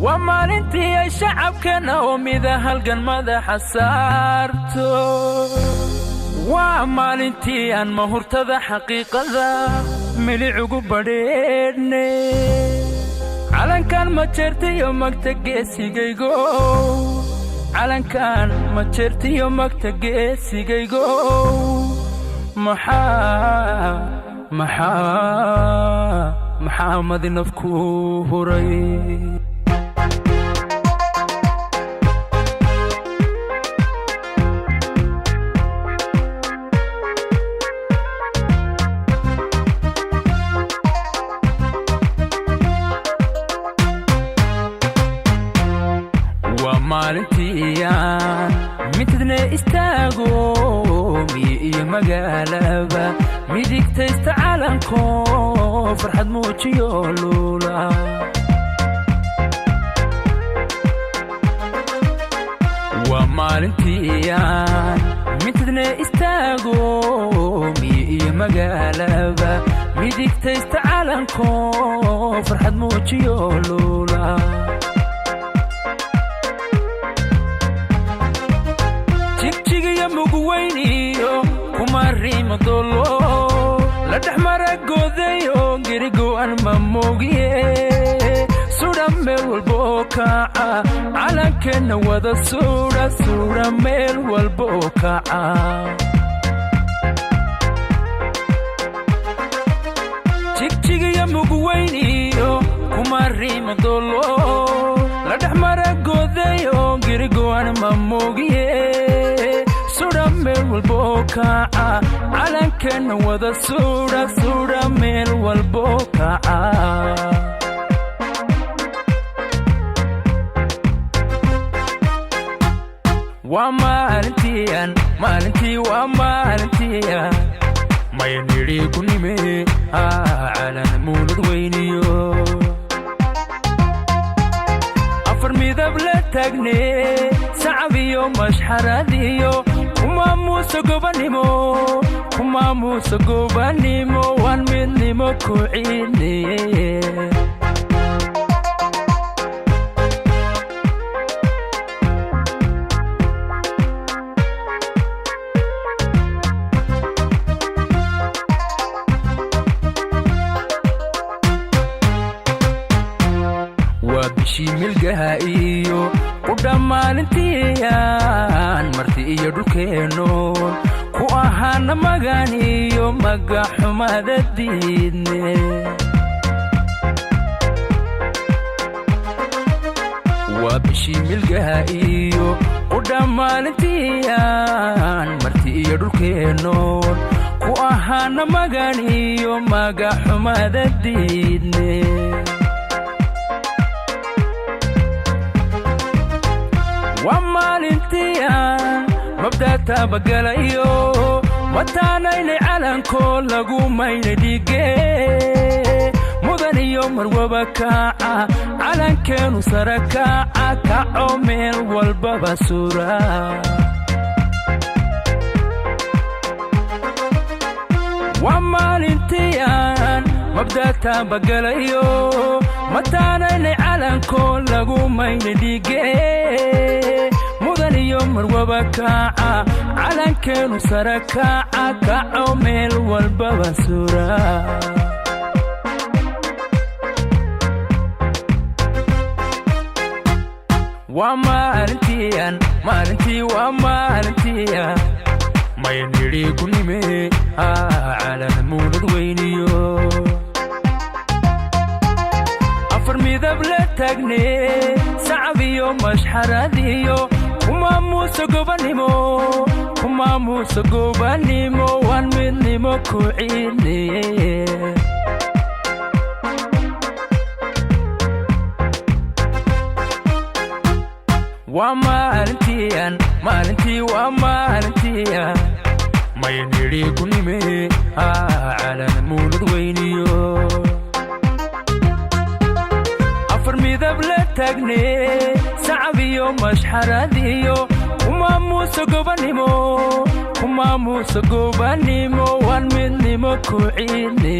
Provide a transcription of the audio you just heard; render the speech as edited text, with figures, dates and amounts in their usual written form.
Waa maalintii ay shacabkeenna oo mida halgan madaxa saarto. Waa maalintii aan mahurtada xaqiiqada milicugu badheedhne. Calankan ma jeertiyo magta geesigaygo, calankan ma jeertiyo magta geesigaygo, maxaa maxaa maxaa madinafku huray? Waa maalintiiaan midna istaago, miyi iyo magaalaba midigtaysta calanko, farxad muujiyo luula. Waa maalintiiaan midna istaago, miyi iyo magaalaba midigtaysta calanko, farxad muujiyo luula. Jigjigiyo mugweyniyo kuma riimo dolo la dhex maragodayo, gerigo'an ma moogiye. Sudha meel walba oo kaca calankeenna wada suudha, suudha meel walba oo kaca. Jigjigiyo mugweyniyo kuma riimo dolo la dhex maragodayo, gerigo'an ma moogiye. Sudha meel walba oo kaca calankeenna wada suudha, suudha meel walba oo kaca. Waa maalintiian maalintii, waa maalintiian mayanidhi ku nime calan muunad weyniyo afar midab la taagne, sacab iyo mashxaradiyo kumaamuusa gobanimo, kumaamuusa gobanimo, waan midnimo ku ciidne. Waa bishii milgaha iyo qudha maalintiian marti iyo dhulkeennoon ku ahaana magan iyo magaxumada diidne. Waa bishii milgaha iyo qudha maalintiian marti iyo dhulkeennoon ku ahaana magan iyo magaxumada diidne. Waa maalintiian mabdaa taabagalayo, mataanaynay calankoo lagu maynay dhige, mudan iyo marwaba kaca calankeenu sara kaca, kaco meel walbaba sura. Waa maalintiian mabdaa taabagalayo, mataanaynay calankoo lagu maynay dhige, mudan iyo marwaba kaca calankeenu sara kaca, kaco meel walbaba sura. Waa maalintiian maalintii, waa maalintiian mayanidhi ku nime calan muunad weyniyo afar midab la taagne, sacab iyo mashxaradiyo kumaamuusa gobanimo, kumaamuusa gobanimo, waan midnimo ku ciidne. Waa maalintiian maalintii, waa maalintiian mayanidhi ku nime calan muunad weyniyo afar midab la taagne, sacab iyo mashxaradiyo kumaamuusa gobanimo, kumaamuusa gobanimo, waan midnimo ku ciidne.